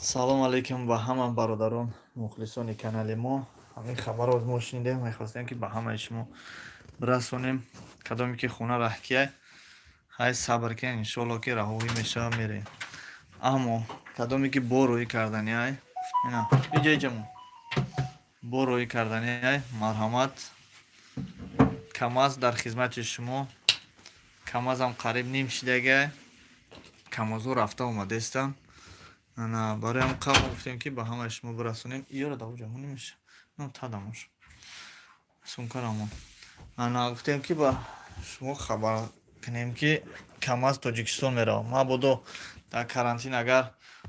Салом алейкум ба ҳама бародарон, мухлисони канали мо. Ҳамин хабарро мо шунидем, мехостем, ки ба ҳамаи шумо бирасонем. Кадоме ки хона раҳкияй, ҳай, сабр кунед, иншоалло, ки раҳоӣ мешава, мерем. Аммо кадоме ки бо рӯӣ карданиай, ина иҷа, иҷамо бо рӯӣ карданиай, марҳамат, КамАЗ дар хизмати шумо. КамАЗам қариб ним шидагай, КамАЗҳо рафта омадестанд. Ана, барои ҳам қабл гуфтем, ки ба ҳамаи шумо бирасонем. Иёра давҷа немеша тадамош сумкарамон. Ана, гуфтем, ки ба шумо хабар кунем, ки КамАЗ Тоҷикистон меравад. Мабодо дар карантин агар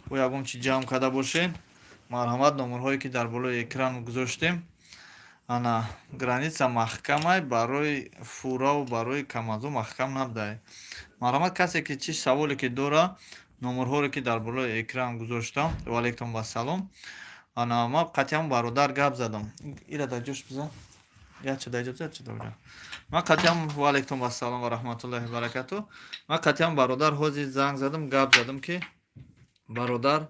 бо ягон чи ҷамъ карда бошед, марҳамат, номерҳое ки дар болои экран гузоштем. Ана, граница маҳкамай, барои фураву барои КамАЗо маҳкам набудай. Марҳамат, касе ки чӣ саволе ки дора, номерҳоре ки дар болои экран гузоштам. Ваалайкум вассалом. Ана, ман қатъиан бародар гап задам, ира дар ҷош бизан, яча дар ҷо, яча дар ҷо. Ман қатъиан, ваалайкум вассалом ва раҳматуллоҳи баракату, ман қатъиан бародар ҳозир занг задам, гап задам, ки бародар,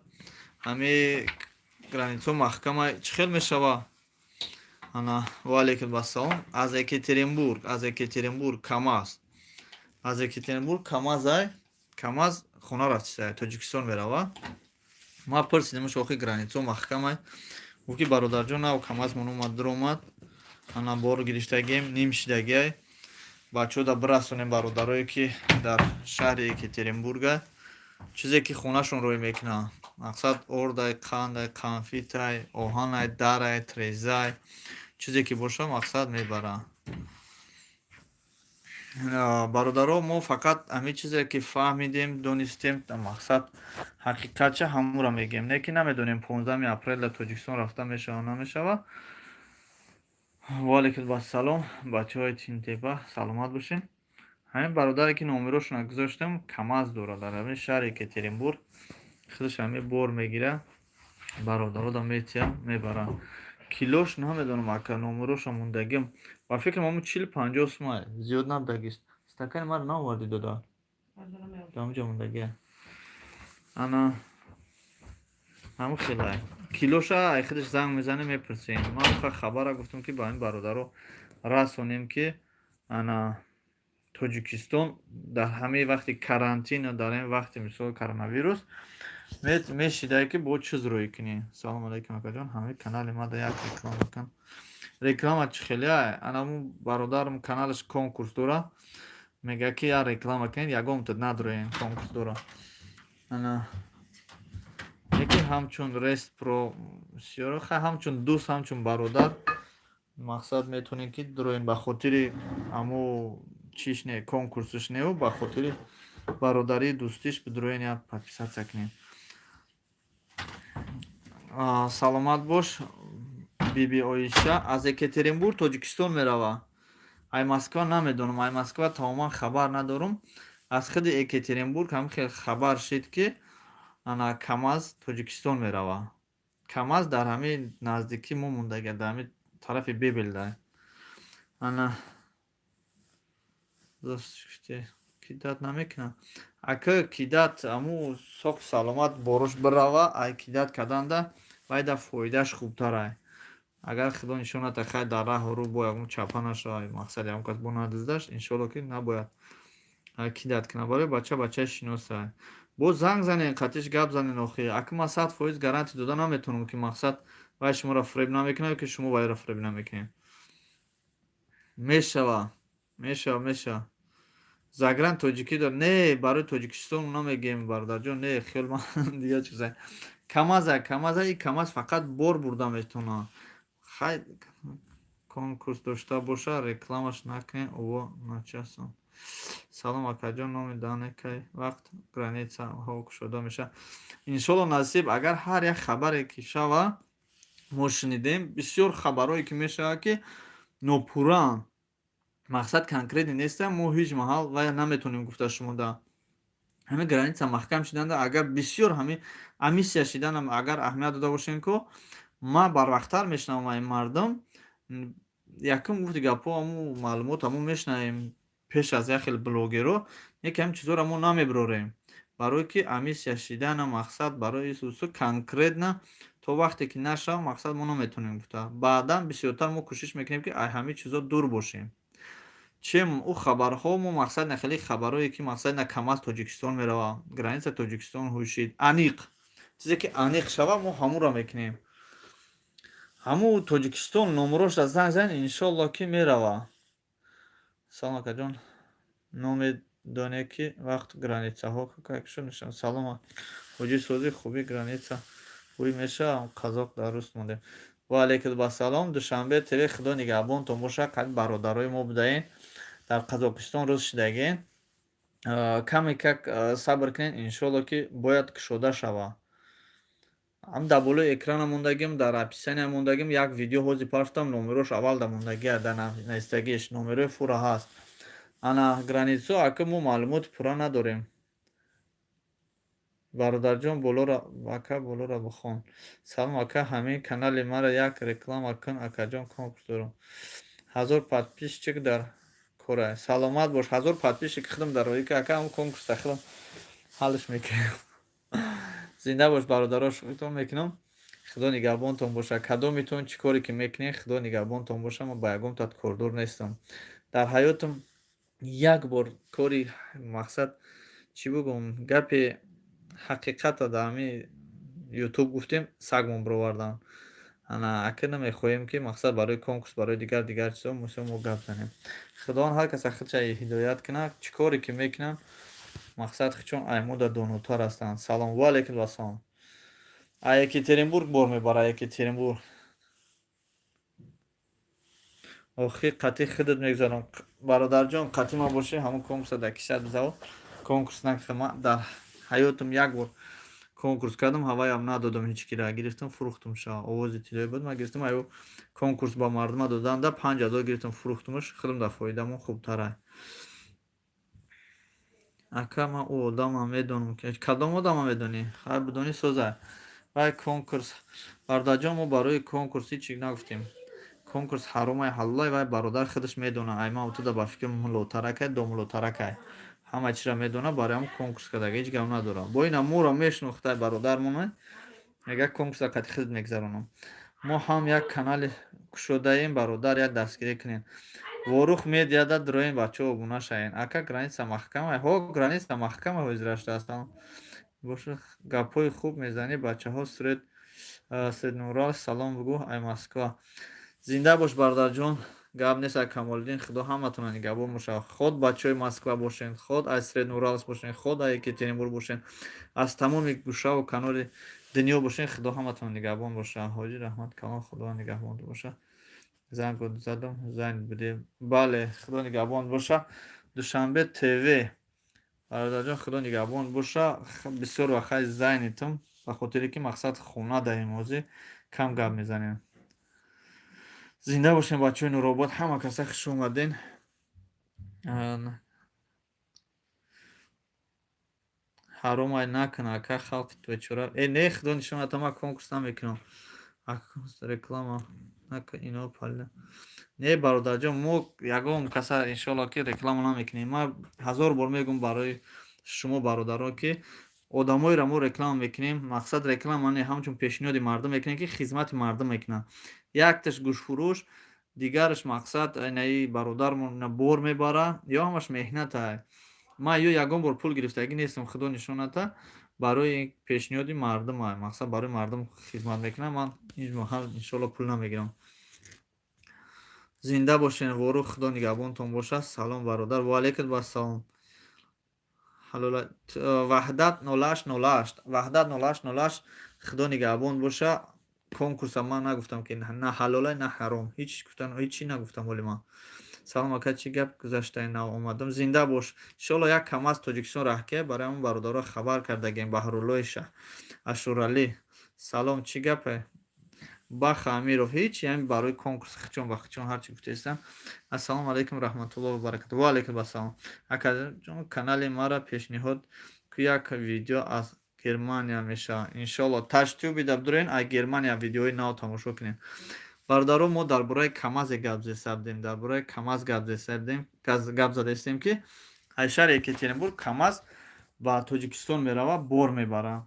ҳами границао маҳкама, чӣ хел мешава? Ана, ваалайкум вассалом. Аз Екатеринбург, аз Екатеринбург КамАЗ, аз Екатеринбург КамАЗай, КамАЗ хона рафтисай, Тоҷикистон мерава. Ма пурсидемш, охи границао маҳкамай? Гуфт, ки бародарҷон, нав КамАЗмон омад, дуромад. Ана, бор гирифтагием, ним шидагиай. Бачаҳо да бирасонем, бародарое ки дар шаҳри Екатеринбурга, чизе ки хонашон рӯй мекунанд, мақсад, ордай, қандай, конфетай, оҳанай, дарай, трезай, чизе ки боша, мақсад, мебаранд. Бародаро, мо фақат ҳамин чизе ки фаҳмидем, донистем, мақсад, ҳақиқатча ҳамура мегӯем. Не ки намедонем, 15-уми апрел дар Тоҷикистон рафта мешава, намешава. Ваалайкум ассалом, бачаҳои Тинтепа, саломат бошед. Ҳамин бародаре ки номерошонро гузоштам, КамАЗ дорад дар ҳамин шаҳри Екатеринбург, худаш ҳамин бор мегира, бародарода метия, мебарад. Килош намедонам, ака, номероша мондагим, ба фикрам, ҳамун 40-50 сумай, зиёд набудагист. Стакани маро наовардӣ, дода, ҳамунҷо мондагия. Ана, ҳамун хелай килоша ай худаш занг мезанем, мепурсем. Ман хабара гуфтам, ки ба ҳамин бародаро расонем, ки ана, Тоҷикистон дар ҳамаи вақти карантин, дар ҳамин вақти, мисол, коронавирус мешидае, ки бо чиз рӯй кунӣ. Салому алайкум, акаҷон, ҳамаи канали мада як реклама кун. Реклама чӣ хеле? Анамун бародарам каналаш конкурс дора, мегӯяд, ки як реклама кунед, ягонта надроен, конкурс дора. Ана, яке ҳамчун рест про сиёро, ҳамчун дӯст, ҳамчун бародар, мақсад, метавонем, ки дроен, ба хотири аму чиш не, конкурсаш неу, ба хотири бародарии дӯстиш бидроен, як подписаться кунем. Саломат бош, биби Оиша. Аз Екатеринбург Тоҷикистон мерава. Ай Москва намедонам, ай Москва тамоман хабар надорам. Аз худи Екатеринбург ҳам хел хабар шид, ки ана, КамАЗ Тоҷикистон мерава. КамАЗ дар ҳамин наздикӣ мо мондага, дар ҳамин тарафи Бебелда. Ана, кидать намекунам, ака, кидать аму соқ саломат борош бирава. Ай кидать карданда вайда фоидааш хубтарай. Агар Худо нишоната, хай, дар раҳу рӯ бо ягон чапа нашавад, мақсад, ягон кас бо надиздаш, иншоалло, ки набояд кидать кунад. Барои бача, бачаи шиносай, боз занг занен, қатиш гап занен. Охи, ака, ман 100% гарантия дода наметавонам, ки, мақсад, вай шуморо фиреб намекунад, ки шумо вайро фиреб намекунед. Мешава, мешава, мешава. Загран тоҷикӣ дор не, барои Тоҷикистон намегӯем, бародарҷон, не, хел ман дигар чиза. КамАЗа, КамАЗа, и КамАЗ фақат бор бурда метавонад. Хай, конкурс дошта боша, рекламаш накунед, ово начасон. Салом, акаҷон, номи дане, кай вақт границаҳо кушода мешавад? Иншолло, насиб, агар ҳар як хабаре ки шава, мо шунидем, бисёр хабарҳое ки мешавад, ки нопурраанд, мақсад, конкретный нестанд, мо ҳеҷ маҳал вая наметавонем гуфта шумода. Ҳамин граница маҳкам шиданда, агар бисёр ҳамин амиссия шиданам, агар аҳамият дода бошем, ку ман барвақттар мешунавам ин мардум, якум гуфти гапҳо, ҳамун маълумот ҳамун мешунавем пеш аз як хел блогерҳо, яке ҳамин чизҳоро мо намебирорем. Барое ки амнистия шидана, мақсад, барои сусу конкретно то вақте ки нашава, мақсад, мо наметавонем гуфта. Баъдан бисёртар мо кӯшиш мекунем, ки ай ҳамин чизо дур бошем, чем ӯ хабарҳо. Мо, мақсад, на хеле хабарҳое ки, мақсад, на КамАЗ Тоҷикистон мерава, граница Тоҷикистон ҳушид, аниқ чизе ки аниқ шава, мо ҳамуро мекунем. Ҳаму Тоҷикистон номерошда занг зан, иншолло, ки мерава. Салом, акаҷон, номедоне, ки вақт границаҳо кушод? Салом, ҳоҷи сози хуби, граница ҳуй мешавам, қазоқ дар рус мондем. Ва алейкум ассалом, Душанбе ТВ, худо нигаҳбонтон боша. Қад бародарои мо будаен, дар Қазоқистон рӯз шидагем. Каме как сабр кунед, иншолло, ки бояд кушода шава. Ҳам дар болои экрана мондагим, дар описания мондагим як видео ҳози партам, номерош аввал да мондагия, дар навистагиш номерои фура ҳаст. Ана границо, ака, мо маълумоти пурра надорем. Бародарҷон, болора, ака, болора бихон. Салом, ака, ҳамин канали мара як реклама кун, акаҷон, конкурс дорам, 1000 подписчик дар кора. Саломат бош, 1000 подписчик худам дар рои, ака, ҳам конкурса худам ҳаллш мекунем. Зинда бош, бародаро, шукртон мекунам, худо нигаҳбонтон боша. Кадомитон чӣ коре ки мекунед, худо нигаҳбонтон боша. Ман ба ягон тат кордор нестам. Дар ҳаётам як бор кори, мақсад, чӣ бугум, гапи ҳақиқата дар ҳамин Ютуб гуфтем, сагмон бировардан. Ана ака, намехоҳем, ки, мақсад, барои конкурс, барои дигар дигар чизо мусо мо гап занем. Худованд ҳар каса худша ҳидоят кунад, чӣ коре ки мекунанд, мақсад, чун аймода донотар ҳастанд. Салом, ва алейкум ассалом. А Екатеринбург бор мебара, Екатеринбург. Охи қатъи худат мегузарам, бародарҷон, қатъи ман бошӣ, ҳамон конкурса дар кисат бизав, конкурс накард. Ман дар ҳаётам як бор конкурс кардам, ҳаваям надодам ҳеҷ кира, гирифтам, фурӯхтум ша. Овози тиллоӣ буд, ман гирифтам, аю конкурс ба мардума доданда 5000 гирифтам, фурӯхтумаш, худам дар фоидамон хубтара. Ака, ман ӯ одамам медонам. Кадом одама медонӣ? Хайр, бидонӣ, соза. Вай конкурс, бародарҷон, мо барои конкурс ҳеҷ чиз нагуфтем. Конкурс ҳаромай, ҳалолай, вай бародар худаш медона. Ай ман туда ба фикр мулотаракай, домулотаракай, ҳама чизро медона, барои ҳам конкурс кардага, ҳеҷ гап надорам. Бо ина моро мешинохтай, бародармона мега, конкурса қати худ мегзаронам. Мо ҳам як канали кушодаем, бародар, як дастгирӣ кунем. Ворух Медиада дроем, бачаҳо, обуна шавен. Ака, граница маҳкамай? Ҳо, граница маҳкама ҳозираштаастам. Боша, гапҳои хуб мезанӣ, бачаҳо. Среднеурал салом бугӯ, ай Москва. Зинда бош, бародарҷон, гап нест, ай Камолиддин, худо ҳаматона нигаҳбон боша. Ход бачаҳои Москва бошен, ход аз Среднеуралск бошен, ход аз Екатеринбург бошен, аз тамоми гӯшаву канори дунё бошен, худо ҳаматона нигаҳбон боша. Ҳоҷи, раҳмат калон, худо нигаҳбон боша. Занг задам, занг будем. Бале, худо нигаҳбон боша. Душанбе ТВ, бародарҷон, худо нигаҳбон боша. Бисёр вақт занятым, ба хотире ки, мақсад, хона даем, ҳозир кам гап мезанем. Зинда бошем, бачаҳои Нуробод, ҳама каса хуш омаден. Ҳаромай накун, ака, халқи бечора. Э, не, худо нишоната, ман конкурс намекунам. Реклама накун, ино палла не, бародарҷон, мо ягон каса, иншоалло, ки реклама намекунем. Ман ҳазор бор мегӯм барои шумо, бародаро, ки одамоеро мо реклама мекунем, мақсад, реклама не, ҳамчун пешниҳоди мардум мекунем, ки хизмати мардум мекунанд. Якташ гӯштфурӯш, дигараш, мақсад, инаи бародармон бор мебара, ё ҳамаш меҳнатай. Ман ё ягон бор пул гирифтагӣ нестам, худо нишоната, барои пешниҳоди мардума, мақсад, барои мардум хизмат мекунам. Ман ҳеҷ маҳал, иншоалло, пул намегирам. Зинда бошен, ворух, худо нигаҳбонтон бошад. Салом, бародар, ва алайкум ассалом. Ваҳдат 0808, Ваҳдат 0808, худо нигаҳбон боша. Конкурса ман нагуфтам, ки на ҳалолай, на ҳаром, ҳеҷ гуфтан, ҳечи нагуфтам ҳоли ман. Салом, ака, чӣ гап гузаштаи, нав омадам. Зинда бош, иншоалло, як КамАЗ Тоҷикистон раҳкия, барои ҳамон бародаро хабар кардагем. Баҳруллои Ашуралӣ, салом, чӣ гапе? Баха Амиров, ҳеҷ, ҳами барои конкурс хичон ба хичон ҳарчи гуфтаистам. Ассалому алайкум раҳматуллоҳи ва баракату. Ва алайкум ассалом. Акаҷон, канали мара пешниҳод ку, як видео аз Германия мешавад, иншоалло. Таштюбида бидурен, аз Германия видеои нав тамошо кунем. Бародаро, мо дар бораи КамАЗе гап зеста будем, дар бораи КамАЗ гап зеста будем, гап задаистем, ки аз шаҳри Екатеринбург КамАЗ. Ба Тоҷикистон мерава, бор мебара.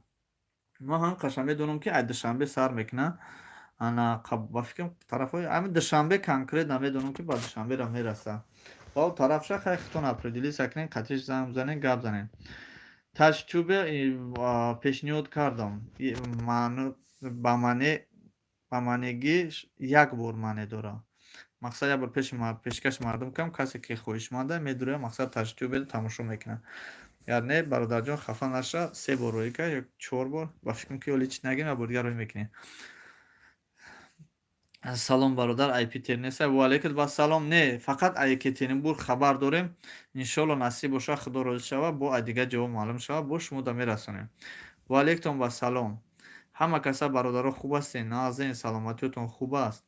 Ман ҳам қаша медонам, ки ай Душанбе сар мекуна. Ана, ба фикрам, тарафҳои ҳамин Душанбе, конкретно медонам, ки ба Душанбера мераса. Ба он тарафша хай худтон определиться кунед, қатиш занг бизанед, гап занед. Таҷтубе пешниҳод кардам. Ба маънегӣ як бор маъне дорад. Мақсад, як бор пешкаши мардум кардам, касе ки хоҳишманда медуря, мақсад, таҷтубе тамошо мекунад. Яр не, бародарҷон, хафа наша, се бор роӣ кард ё чор бор, ба фикрам, ки ҳоли чӣ нагем, як бор дигар роӣ мекунем. Салом, бародар, ай Питер неста? Ваалайкум ассалом. Не, фақат ай Екатеринбург хабар дорем. Иншолло, насиб боша, Худо розӣ шава, бо ай дигар ҷавоб маълум шава, бо шумо да мерасонем. Ваалайкум вассалом. Ҳама каса, бародаро, хуб ҳастен? Наазен, саломатиётон хуб аст?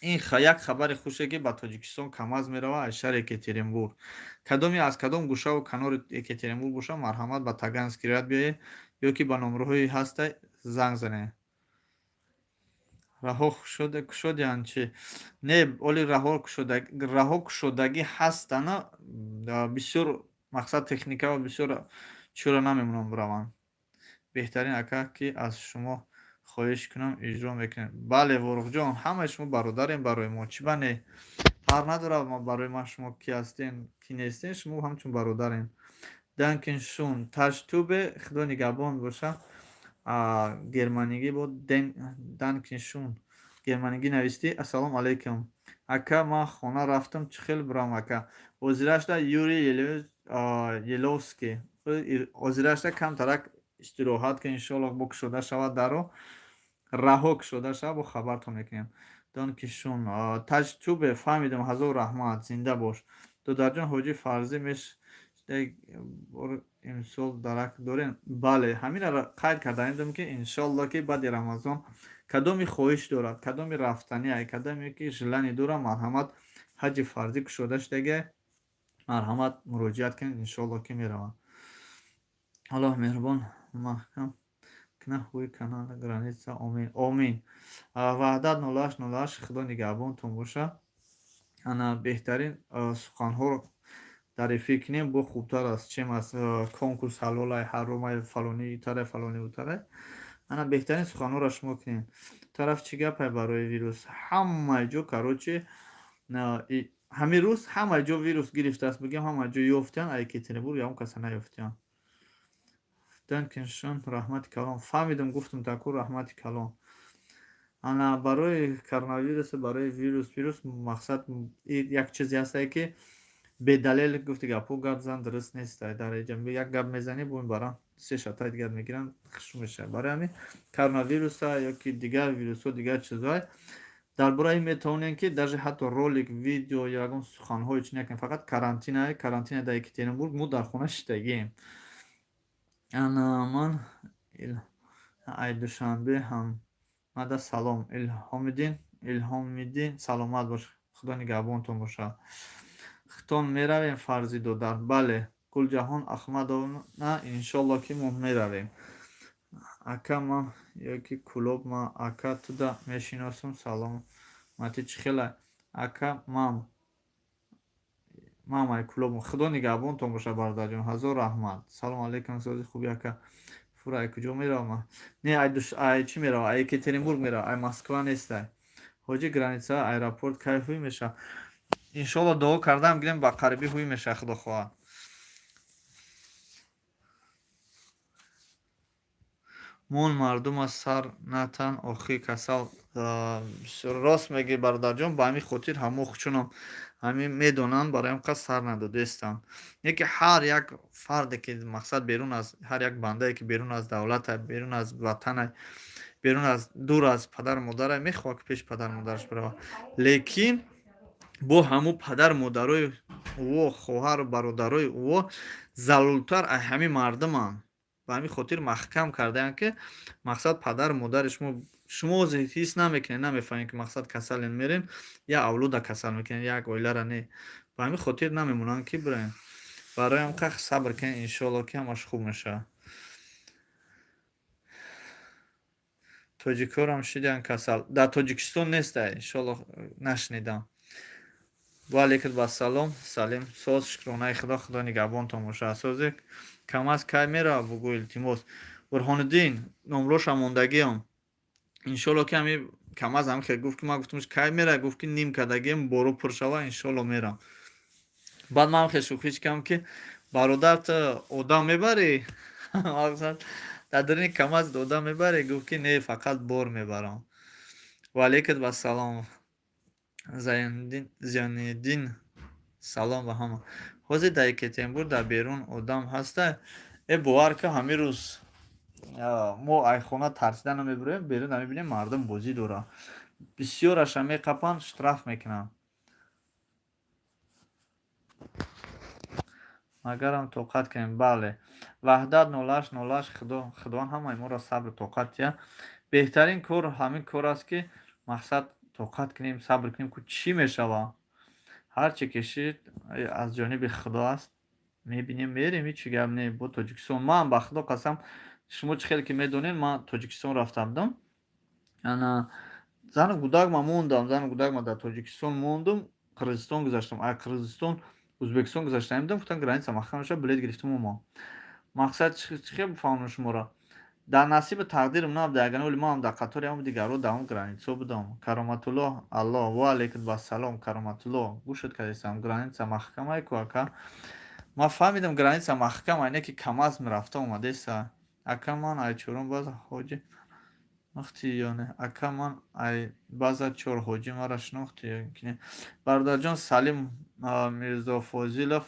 Ин як хабари хуше, ки ба Тоҷикистон КамАЗ мерава аз шаҳри Екатеринбург. Кадоме аз кадом гӯшаву канори Екатеринбург боша, марҳамат, ба Таганский ряд биёед ё ки ба номерҳои ҳаста занг занед. Раҳо кушодиянд чӣ? Не, оли раҳо кушодагӣ ҳастана, бисёр, мақсад, техникао бисёр чиро намемонанд бираванд. Беҳтарин, ака, ки аз шумо хоҳиш кунам, иҷро мекунем. Бале, Воруқҷон, ҳамаи шумо бародарем барои мо. Чӣ ба не? Фарқ надорад барои ман шумо кӣ ҳастен, кӣ нестен, шумо ҳамчун бародарем. Danke schön. Таҷтубе, Худо нигаҳбон боша. Германигӣ бо danke schön. Германигӣ навистӣ. Ассалому алайкум. Ака, ман хона рафтам, чӣ хел бирам, ака? Ҳозирашда Юрий Еловский. Ҳозирашда камтарак истироҳат ки, иншоаллоҳ, бо кушода шавад даро, раҳо кушода шавад, бо хабартон мекунем. Danke schön. Таҷтубе, фаҳмидам, ҳазор раҳмат, зинда бош. Додарҷон, ҳоҷи фарзӣ меш имсол дарак дорем? Бале, ҳаминро қайд кардаем, ки иншоалло, ки баъди Рамазон кадоме хоҳиш дорад, кадоме рафтания, кадоме ки желание дорад, марҳамат, ҳаҷи фарзӣ кушода шудага, марҳамат, муроҷиат кунед, иншоалло, ки мераванд. Аллоҳ меҳрубон маҳкам кна ҳуи канал граница, омин, омин. Ваҳдат 0808, Худо нигаҳбонтон боша. Ана, беҳтарин суханҳоро дар эфир кунем, бо хубтар аст, чем аз конкурс ҳалолай, ҳаромай, фалони итарай, фалони утарай. Ана, беҳтарин суханҳоро шумо кунед. Тараф чӣ гапай барои вирус? Ҳамаи ҷо, короче, ҳамин рӯз ҳамаи ҷо вирус гирифтааст, бигем, ҳамаи ҷо ёфтиянд, а Екатеринбург ягон каса наёфтиянд. Danke schön, раҳмати калон. Фаҳмидам, гуфтам таку, раҳмати калон. Ана, барои коронавирусу барои вирус, мақсад, як чизе ҳастае, ки бедалел гуфти гапҳо гап зан дуруст нест. Дар иҷа як гап мезанӣ, бо барам се шатаи дигар мегиранд, хушу мешавад. Барои ҳамин коронавируса ё ки дигар вирусҳо, дигар чизҳое дар бораи ин метавонем, ки даже ҳатто ролик, видео ё ягон суханҳое чи накунем. Фақат карантина, карантина дар Екатеринбург, мо дар хона шиштагием. Ана, ман ай Душанбе ҳамада салом. Илҳомиддин, Илҳомиддин, саломат бош, Худо нигаҳбонтон бошад. Хитон меравем, фарзи додар? Бале, Гулҷаҳон Ахмадовна, иншолло, ки мо меравем. Ака, ман ёки Кӯлоб, ман, ака, туда мешиносам. Саломатӣ чӣ хела, ака? Мам ай Кӯлоб. Худо нигаҳбонтон бошад, бародарҷон, ҳазор раҳмат. Салому алайкум, сози хуби, ака? Фура ай куҷо меравам? Не, ай чӣ мерава? Ай Екатеринбург мерава, ай Москва нестай. Ҳоҷи, граница, аэропорт кай ҳуй мешавад? Иншолло, дуо кардам гирем, ба қарибӣ ҳуй мешавад, Худо хоҳад. Мон мардума сар натан, охи касал. Рост мегӯӣ, бародарҷон, ба ҳамин хотир ҳамо чунам ҳамин медонанд, барои ҳам қад сар надодестанд. Не ки ҳар як фарде ки, мақсад, берун аз ҳар як бандае ки берун аз давлата, берун аз ватана, берун аз, дур аз падару модарай, мехоҳад, ки пеши падару модараш биравад, лекин бо ҳамун падару модарои ӯо, хоҳару бародарои ӯо залултар аз ҳамин мардуманд. Ба ҳамин хотир маҳкам кардаанд, ки, мақсад, падару модари шумо, шумо ҳис намекунед, намефаҳмед, ки, мақсад, касален, мерем, як авлода касал мекунед, як оилара не. Ба ҳамин хотир намемонанд, ки бираем. Барои ҳам қах сабр кунед, иншоалло, ки ҳамаш хуб мешавад. Тоҷикҳорам шиданд касал? Дар Тоҷикистон нестай, иншоалло, нашунидам. Ва алейкум ассалом, Салим. Соз, шукронаи Худо, Худо нигаҳбонтон бошад. Созе, КамАЗ кай мерава, бугӯ, илтимос. Бурҳониддин, номроша мондагиам. Иншолло, ки ҳами КамАЗ ҳами хел гуфт, ки ман гуфтамш, кай мера, гуфт, ки ним кардагиам, боро пур шава, иншолло, мерам. Баъд ман хел шӯхӣ кардам, ки бародар, ту одам мебарӣ? Мақсад, дар даруни КамАЗ одам мебарӣ? Гуфт, ки не, фақат бор мебарам. Ва алейкум ассалом. Зиёниддин, салом ба ҳама. Ҳозир дар Екатеринбург дар берун одам ҳаста? Э, бовар ка, ҳамин рӯз мо ай хона тарсида намебироем, берун намебинем, мардум бозӣ дорад. Бисёраша меқапанд, штраф мекунанд. Магарам тоқат кунем, бале. Ваҳдат 0808, Худо, Худованд ҳамаи моро сабру тоқат диҳад. Беҳтарин кор ҳамин кор аст, ки мақсад тоқат кунем, сабр кунем, ку чӣ мешавад? Ҳарче ки шид, аз ҷониби Худо аст. Мебинем, мерем, ҳечи гап не, бо Тоҷикистон. Ман, ба Худо қасам, шумо чӣ хеле ки медонед, ман Тоҷикистон рафта будам. Ана зану гудакма мондам, зану гудакма дар Тоҷикистон мондум, Қирғизистон гузаштам. А Қирғизистон Ӯзбекистон гузаштаем будам, гуфтам, граница маҳкам мешавад, билет гирифтам, омадам. Мақсад, чӣ хел бифаҳмонам шуморо? Дар насибу тақдирам набуда, ягона оли манам дар қатори ҳамон дигарҳо дар он границаҳо будам. Кароматулло Алло, ва алейкум ассалом, Кароматулло, гӯшат кардистам, граница маҳкамай ку, ака. Ман фаҳмидам, граница маҳкам, айне ки КамАЗ рафта омадеса. Ака, ман ай чорум база ҳоҷи нохтӣ ё не? Ака, ман ай база чор ҳоҷӣ, маро шинохтӣ ё ки не? Бародарҷон Салим Мирзофозилов,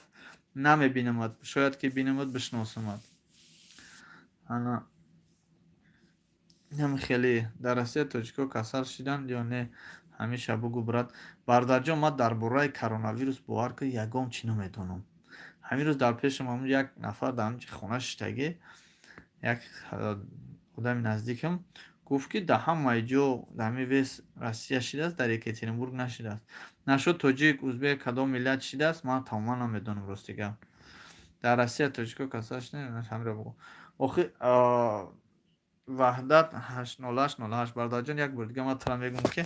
намебинамад, шояд ки бинамад, бишносамад. Ана ҳам хеле дар Россия тоҷикҳо касал шиданд ё не? Ҳамеша бугӯ, брат. Бародарҷон, ман дар бораи коронавирус, бовар кун, ягон чӣ намедонам. Ҳамин рӯз дар пешам ҳамн як нафар дар ҳамин хона шиштагӣ, як одами наздикам гуфт, ки дар ҳамаи ҷо, дар ҳамин весь Россия шидааст, дар Екатеринбург нашидааст. Нашуд, тоҷик, узбек, кадом миллат шидааст, ман тамоман намедонам, рости гап. Дар Россия тоҷикҳо касал шиданд, ҳаминро бугӯ. Охи, Ваҳдат 80808, бародарҷон, як бор дига ман тура мегӯям, ки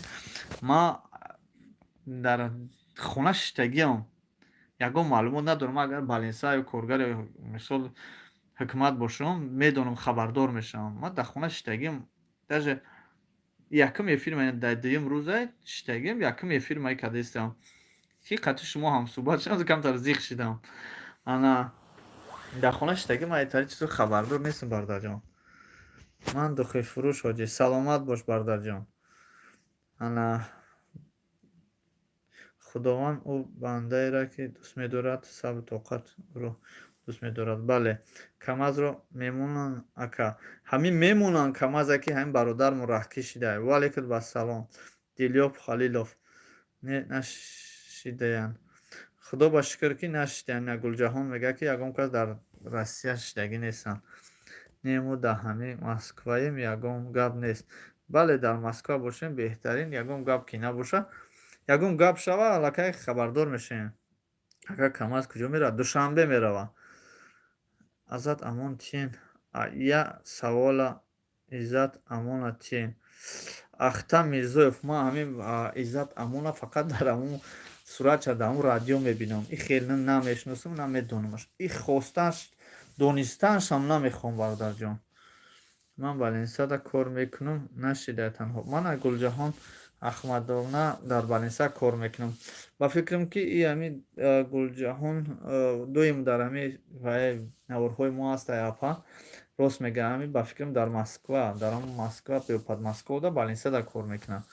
ман дар хона шиштагиам, ягон маълумот надорам. Агар балинса ё коргари, мисол, ҳукумат бошам, медонам, хабардор мешавам. Ман дар хона шиштагиам, даже якум эфир дар дуюм рӯза шиштагиам, якум эфир май кардастам, ки қатъи шумо ҳамсӯҳбат шудам, камтар зиқ шидам. Ана дар хона шиштагиам, ман итари чизо хабардор нестам, бародарҷон. Ман духифурӯш, ҳоҷӣ, саломат бош, бародарҷон. Ана Худованд ӯ бандаеро, ки дӯст медорад, сабру тоқатро дӯст медорад. Бале, КамАЗро мемонанд, ака. Ҳамин мемонанд КамАЗа, ки ҳамин бародармо раҳкӣ шида. Ва алейкум ассалом. Дилёб Халилов. Не, нашидаянд. Худо ба шукр, ки нашидаянд. Гулҷаҳон мегӯяд, ки ягон кас дар Россия шидагӣ нестанд. Не, мо дар ҳамин Москваем, ягон гап нест. Бале, дар Москва бошем, беҳтарин, ягон гап ки набошад, ягон гап шава, аллакай хабардор мешавем. Ака, КамАЗ куҷо меравад? Душанбе меравад. Азат Амон Тин. Я савола Иззат Амона Тин. Ахтам Мирзоев, ман ҳамин Иззат Амона фақат дар ҳамун суратша дар ҳамун радио мебинам. И хеле намешиносам, намедонамаш. И хосташ, донистанашам намехоҳам, бародарҷон. Ман Балинсада кор мекунам, нашида танҳо. Ман Гулҷаҳон Ахмадовна дар Балинса кор мекунам. Ба фикрам, ки и ҳамин Гулҷаҳон дуюм дар ҳамин наворҳои мо аст, апа. Рост мегӯям, ҳамин, ба фикрам, дар Москва, дар ҳамон Москва ё Подмосковда Балинсада кор мекунам.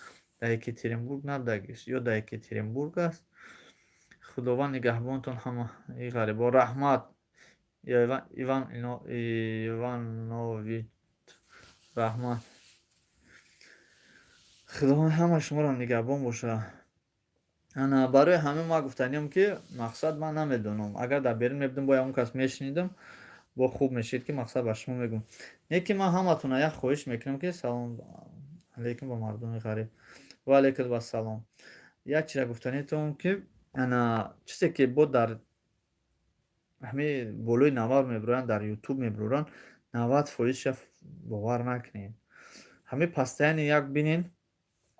Дар Екатеринбург набудагиш ё дар Екатеринбург аст. Худованд нигаҳбонтон ҳама и ғарибо. Раҳмат, Иван Иванович, раҳмат. Худованд ҳама шуморо нигаҳбон бошад. Ана барои ҳамин ман гуфтаниям, ки мақсад, ман намедонам. Агар дар берун мебудам, бо ягон кас мешунидам, бо хуб мешид, ки мақсад ба шумо мегӯм. Не ки ман ҳаматона як хоҳиш мекунам, ки салом алейкум ба мардуми ғариб. Ва алейкум ассалом. Як чиза гуфтанитон, ки ана чизе ки бо дар ҳамин болои навар мебироянд, дар Ютуб мебироранд, 90 фоизша бовар накунед. Ҳамин постоянно як бинен,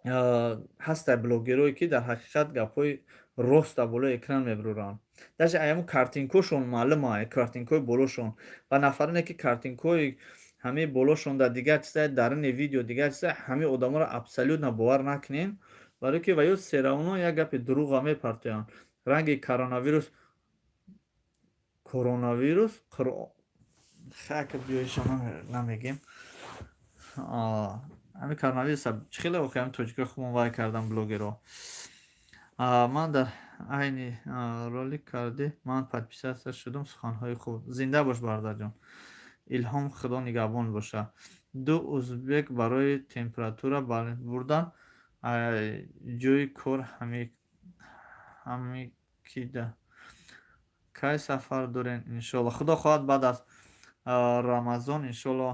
ҳаста блогерое, ки дар ҳақиқат гапҳои Рост дар болои экран мебуранд. Даже аямо картинкошон маълума, картинкои болошон. Ва нафароне, ки картинкои ҳамаи болошон дар дигар чиза, даруни видео дигар чиза, ҳамаи одаморо абсолютно бовар накунем, барое ки ва ё всё равно як гапи дурӯға мепартоянд. Ранги коронавирус, коронавирус хака биёиша намегем. Ҳамин коронавируса чӣ хеле охи ҳамин тоҷикои худмон вай кардан, блогерҳо. Ман дар айни ролик кардӣ, ман подписаться шудум. Суханҳои хуб. Зинда бош, бародарҷон Илҳом, Худо нигаҳбон боша. Ду узбек барои температура бурдан ҷои кор ҳамикида. Кай сафар дорем? Иншоалло, Худо хоҳад, баъд аз Рамазон, иншоалло.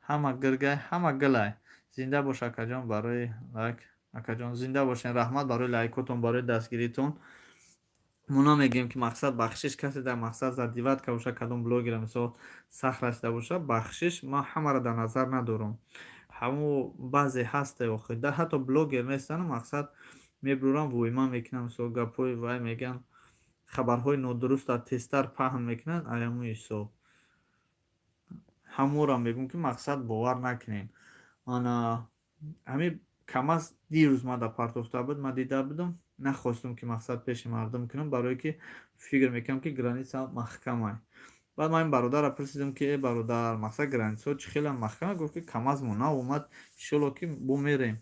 Ҳама гиргай, ҳама гилай. Зинда бош, акаҷон, барои лайк. Акаҷон, зинда бошен, раҳмат барои лайкотон, барои дастгиритон. Мо намегӯем, ки мақсад, бахшиш, касе дар мақсад задевать ка боша, кадом блогера мисол сахт расида боша, бахшиш. Ман ҳамаро дар назар надорам. Ҳамо баъзе ҳасте охи, ҳатто блогер нестану, мақсад, мебурам, войма мекунам, мисол, гапҳои вай мегӯянд, хабарҳои нодуруста тезтар паҳн мекунанд. Аяму ҳисоб ҳамонро мегӯм, ки мақсад, бовар накунем. Ана ҳамин камаз дирӯз ман дар партофта буд, ман дида будам, нахостум, ки мақсад, пеши мардум кунам, барое ки фикр мекунам, ки граница маҳкамай. Баъд ман ин бародарро пурсидам, ки э бародар, мақсад, границаҳо чӣ хеле маҳкама? Гуфт, ки камазмо наомад, иншолло, ки бо мерем.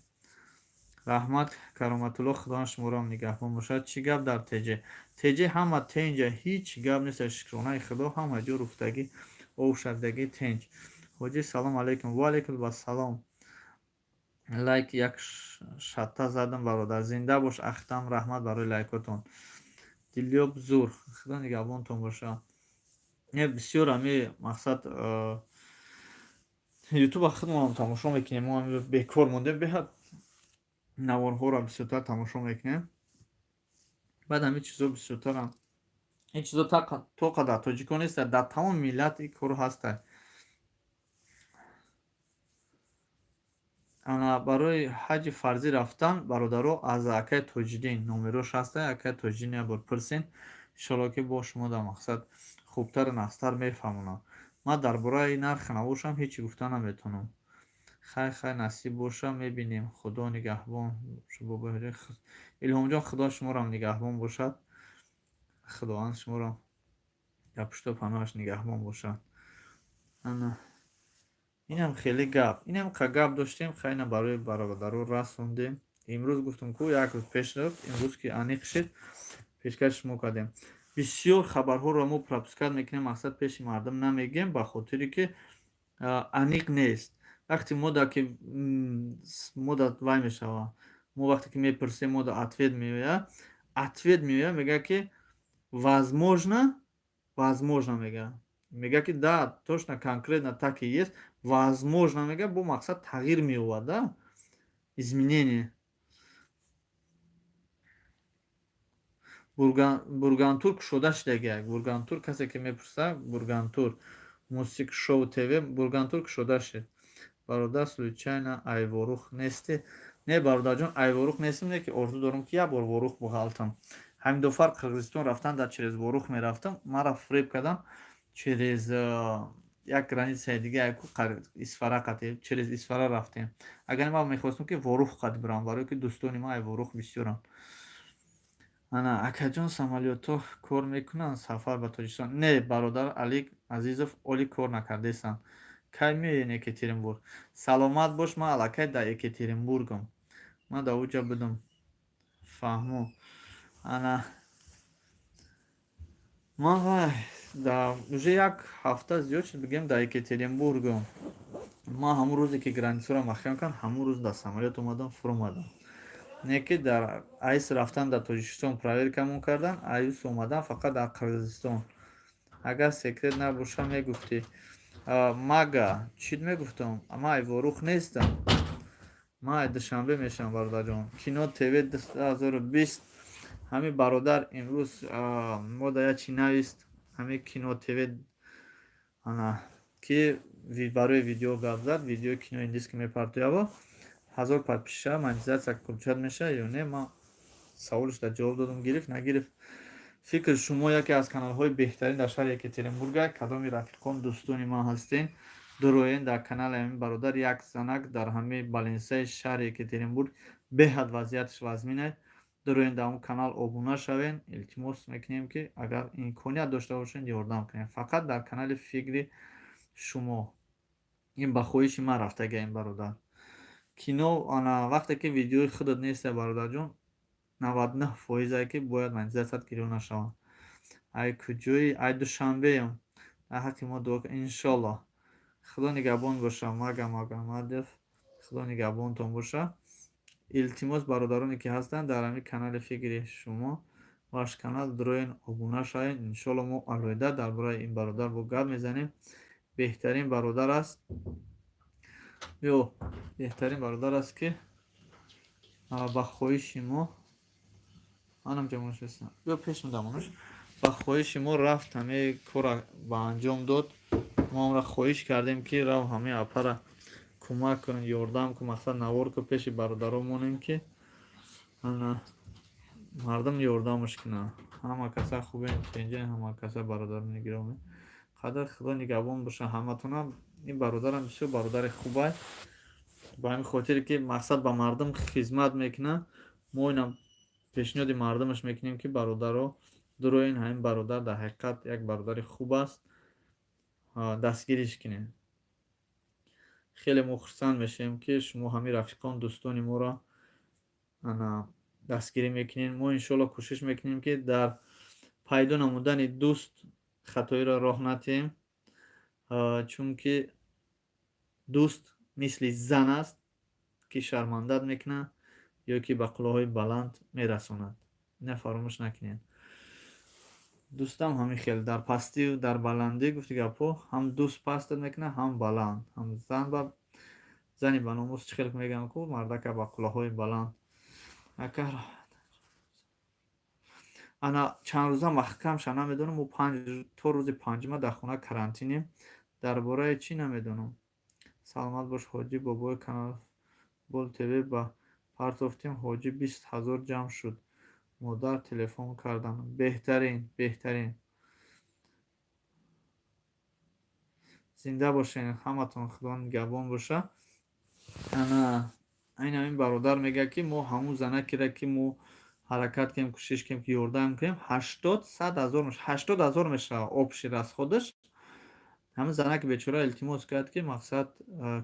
Раҳмат, Кароматулло, Худованд шуморо нигаҳбон бошад. Чӣ гап дар Теҷе? Теҷе ҳама тенҷа, ҳеҷ гап нест, шукронаи Худо, ҳама ҷо руфтагӣ, об шавдагӣ, тенҷ. Ҳоҷӣ, салом алейкум. Ва алейкум вассалом. Лайк як шатта задам, бародар. Зинда бош, Ахтам, раҳмат барои лайкотон. Дилёб зур, Худо нигаҳбонтон боша. Не, бисёр ҳами мақсад, Ютуба худмонам тамошо мекунем, мо бекор мондем, беҳад наворҳоро бисёртар тамошо мекунем. Баъд ҳамин чизо бисёртарам, ин чизо то қадар тоҷикон нест, дар тамоми миллат ин кор ҳаста. Ана барои ҳаҷи фарзӣ рафтан, бародаро, аз акаи Тоҷиддин номерош ҳаста, акаи Тоҷиддин як бор пурсен, иншоалло, ки бо шумо дар мақсад хубтару нағзтар мефаҳмонам. Ман дар бораи нархи навошам ҳечи гуфта наметавонам. Хай, хай, насиб боша, мебинем. Худо нигаҳбон. Илҳомҷон, Худо шуморо нигаҳбон бошад, Худованд шуморо дар пушту паноҳаш нигаҳбон бошад. Ана инам хеле гап, инам ка гап доштем. Хайна барои бародаро расондем. Имрӯз гуфтум ку, як рӯз пеш рафт, имрӯз ки аниқ шид, пешкаши шумо кардем. Бисёр хабарҳоро мо пропускать мекунем, мақсад, пеши мардум намегӯем, ба хотире ки аниқ нест. Вақте мода ки мода вай мешава, мо вақте ки мепурсем, мода ответ меояд, мегӯяд, ки возможно, возможно мегӯяд, ки да, точно, конкретно так и есть, возможно мегӯяд, бо мақсад тағйир меёбад, да, изменение. Бургантур кушода шудагиак. Бургантур, касе ки мепурса, Бургантур Мусик Шоу ТВ, Бургантур кушода шуд. Бародар, случайно ай Ворух нестӣ? Не, бародарҷон, ай Ворух нестам, не ки орзу дорам, ки як бор Ворух буғалтам. Ҳамин дофар Қирғизистон рафтан, дар через Ворух мерафтам, маро фиреб кардам, через як границаи дига, Исфара қати, через Исфара рафтем. Агар ман мехостам, ки Ворух қати бирам, барое ки дӯстони ман ай Ворух бисёранд. Ана, акаҷон, самолётҳо кор мекунанд сафар ба Тоҷикистон? Не, бародар Алик Азизов, оли кор накардаистанд. Кай меоен Екатеринбург? Саломат бош, ман аллакай дар Екатеринбургам, ман дар оҷа будам. Фаҳмо. Ана ман вай да уже як ҳафта зиёд шуд, бигем, дар Екатеринбургам. Ман ҳамон рӯзе, ки границаро маҳкам кардам, ҳамон рӯз дар самолёт омадам, фуромадам. Не ки дар айс рафтан, дар Тоҷикистон проверкамон кардан, аюс омадан фақат дар Қирғизистон. Агар секрет набоша, мегуфтӣ. Мага чӣ мегуфтам? Ман ай Ворух нестам, ман ай Душанбе мешавам, бародарҷон. Кино ТВ 2020, ҳамин бародар имрӯз мо да як чӣ навист, ҳамин Кино ТВ, ана ки барои видео гап зад, видеои кинои индийский мепартояво, 1000 подписчика монетизация включать мешавад ё не? Ман Саволашда ҷавоб додам, гирифт, нагирифт. Фикри шумо яке аз каналҳои беҳтарин дар шаҳри Екатеринбурга. Кадоми рафиқон, дӯстони ман ҳастен, дуроен дар канали ҳамин бародар. Як занак дар ҳамаи больницаи шаҳри Екатеринбург, беҳад вазъияташ вазминае. Дуроен, дар он канал обуна шавен. Илтимос мекунем, ки агар имконият дошта бошед, ёрдам кунем. Фақат дар канали Фикри шумо. Ин ба хоҳиши ман рафтага ин бародар. Кино ана вақте ки видеои худат неста, бародарҷон, 99 фоизае, ки бояд монетизатсият гирён нашавад. Ай куҷои? Ай Душанбеям. Дар ҳаққи мо дуо, иншоллоҳ. Худо нигаҳбон боша. Мага Магомадов, Худо нигаҳбонтон боша. Илтимос, бародароне ки ҳастанд дар ҳамин канали Фикри шумо, ваш канал, дуроен, обуна шавед. Иншолло, мо алоҳида дар бораи ин бародар бо гап мезанем. Беҳтарин бародар аст ё беҳтарин бародар аст, ки ба хоҳиши мо анам ҷамонаш, ё пешм дамонаш, ба хоҳиши мо рафт, ҳамаи кора ба анҷом дод. Мо ҳамра хоҳиш кардем, ки рав, ҳамаи апара кӯмак кун, ёрдам кун, мақсад навор ку, пеши бародаро монем, ки ана мардум ёрдамаш кунанд. Ҳама каса хубен, тенҷа, ҳама каса, бародарони гиромӣ қадр. Худо нигаҳбон боша ҳаматонам. Ин бародарам бисёр бародари хубай. Ба ҳамин хотире ки мақсад ба мардум хизмат мекунад, мо инам пешниҳоди мардумаш мекунем, ки бародаро, дуроин, ҳамин бародар дар ҳақиқат як бародари хуб аст, дастгириш кунем. Хеле мо хурсанд мешавем, ки шумо ҳамин рафиқон, дӯстони моро ана дастгирӣ мекунед. Мо иншоалло кӯшиш мекунем, ки дар пайдо намудани дӯст хатоиро роҳ натиҳем, чунки дӯст мисли зан аст, ки шармандат мекунад ё ки ба қуллаҳои баланд мерасонад. Ина фаромӯш накунед. Дӯстам ҳамин хел дар пастию дар баландӣ, гуфти гапҳо, ҳам дӯст пастат мекунад, ҳам баланд, ҳам зан ба зани баномус, чӣ хел мегӯям ку, мардака ба қуллаҳои баланд. Агар ана чанд рӯза маҳкамша намедонам, мо то рӯзи панҷума дар хона карантинем. Дар бораи чӣ намедонам. Саломат бош, ҳоҷӣ. Бобои канал Бол ТВ ба партофтем, ҳоҷӣ, 20 000 ҷамъ шуд. Модар телефон карданд. Беҳтарин, беҳтарин. Зинда бошед ҳаматон, Худо нигаҳбон боша. Ана айн ҳамин бародар мегӯяд, ки мо ҳамун занакеро, ки мо ҳаракат кунем, кӯшиш кунем, ки ёрдам кунем, 80, 100 000, 80 000 мешавад общий расходаш. Ҳамин занаки бечора илтимос кард, ки мақсад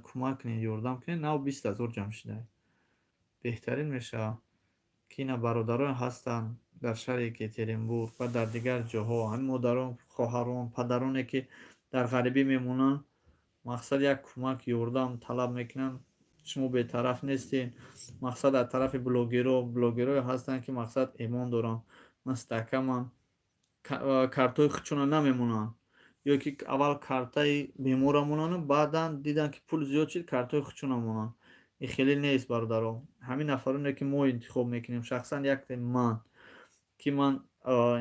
кӯмак кунед, ёрдам кунед. Нав 20 000 ҷамъ шуда. Беҳтарин мешавад, ки ина бародарон ҳастанд дар шаҳри Екатеринбург ва дар дигар ҷоҳо, ҳамин модарон, хоҳарон, падароне, ки дар ғарибӣ мемонанд, мақсад як кӯмак, ёрдам талаб мекунанд. Шумо бетараф нестед. Мақсад аз тарафи блогеро, блогерое ҳастанд, ки мақсад имон доранд, мустаҳкаманд, картҳои худшонро намемонанд ё ки аввал картаи беморро монанду баъдан диданд, ки пул зиёд шуд, картҳои худшонро монанд. Ин хеле нест, бародаро. Ҳамин нафароне, ки мо интихоб мекунем, шахсан якте ман, ки ман,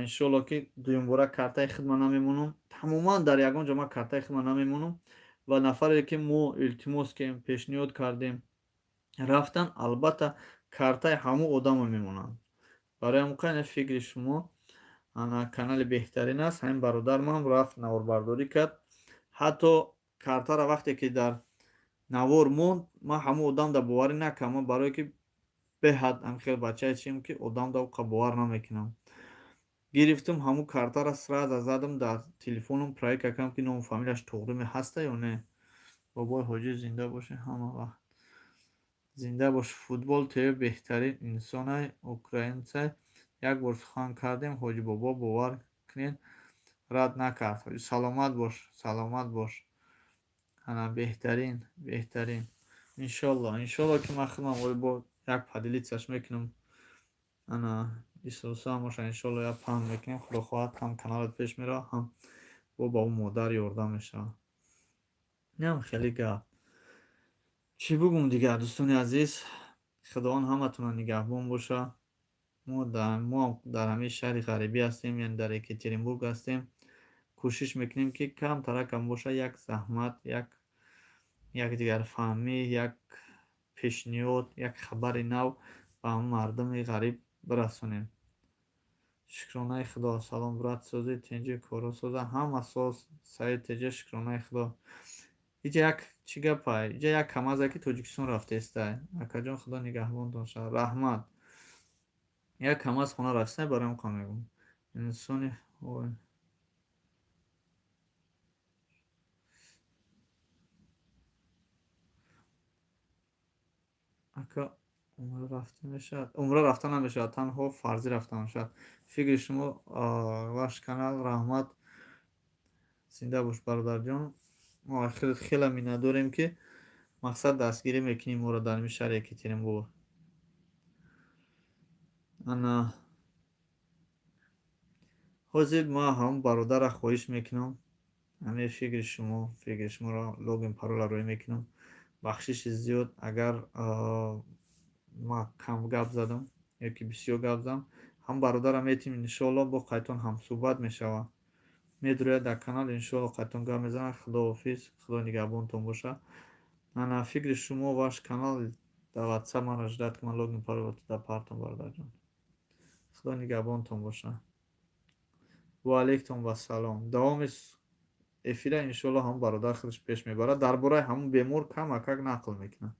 иншоалло, ки дуюмбора картаи худма намемонам, тамоман дар ягон ҷо ман картаи худма намемонам. Ва нафаре, ки мо илтимос кардем, пешниҳод кардем, рафтан, албатта картаи ҳамун одамо мемонанд. Барои ҳамон қайна фикри шумо ана канали беҳтарин аст. Ҳамин бародармам рафт, наворбардорӣ кард. Ҳатто картаро вақте ки дар навор монд, ман ҳамун одамда боварӣ накардам, барое ки беҳад ҳамхел бачае чием, ки одамда уқа бовар намекунам. Гирифтум ҳамун картаро, сразу задам дар телефонам, проверка кардам, ки ному фамилияш туғриме ҳаста ё не. Бобои ҳоҷӣ, зинда бошед, ҳама вақт зинда бош. Футбол ТВ беҳтарин инсонай, украинцай. Як бор сухан кардем, ҳоҷӣ бобо, бовар кунед, рад накард. Саломат бош, саломат бош. Ана беҳтарин, беҳтарин. Иншолло, иншолло, ки ман худам бо як поделиться-ш мекунам. Ана исоса боша, иншолло, як паҳн мекунем. Худо хоҳад, ҳам каналат пеш меравад, ҳам бо ба ӯ модар ёрдам мешавад. Инам хеле гап. Чӣ бугум дигар, дӯстони азиз? Худованд ҳаматонро нигаҳбон боша. Мо дар ҳамин шаҳри ғарибӣ ҳастем, яъне дар Екатеринбург ҳастем. Кӯшиш мекунем, ки камтаракам боша, як заҳмат, як якдигарфаҳмӣ, як пешниҳод, як хабари нав ба мардуми ғариб. Бирасонем. Шукронаи Худо. Салом, брат, созӣ, тинҷӣ, кору соза, ҳама соз. Саид Теҷа, шукронаи Худо. Иҷа як чӣ гапай? Иҷа як камазе, ки Тоҷикистон рафтаистай. Акаҷон, Худо нигаҳбонтон шавад. Раҳмат. Як камаз хона рафтистай, барои он қа мегӯм. Инсони ой. Ака, умра рафта мешавад? Умра рафта намешавад, танҳо фарзӣ рафта мешавад. Фикри шумо, ваш канал, раҳмат. Зинда бош, бародарҷон. Мо ахир хеле миннатдорем, ки мақсад дастгирӣ мекунӣ моро дар ҳамин шаҳри Екатеринбург. Ана ҳозир ман ҳамон бародарра хоҳиш мекунам, ҳамин фикри шумо, фикри шуморо логин, парола рӯй мекунам. Бахшиши зиёд, агар ман кам гап задам ё ки бисёр гап задам. Ҳам бародарам метим, иншоалло, бо қайтон ҳамсӯҳбат мешавад. Медурояд дар канал, иншоалло, қайтон гап мезанад. Худоҳофиз, Худо нигаҳбонтон бошад. Ана фикри шумо, ваш канал, дар Ватсап маро ждать ки ман логин, парола да партом, бародарҷон. Худо нигаҳбонтон бошад. Ва алайкум вассалом. Давоми эфира, иншоалло, ҳамон бародар худаш пеш мебарад, дар бораи ҳамон бемор камакак нақл мекунад.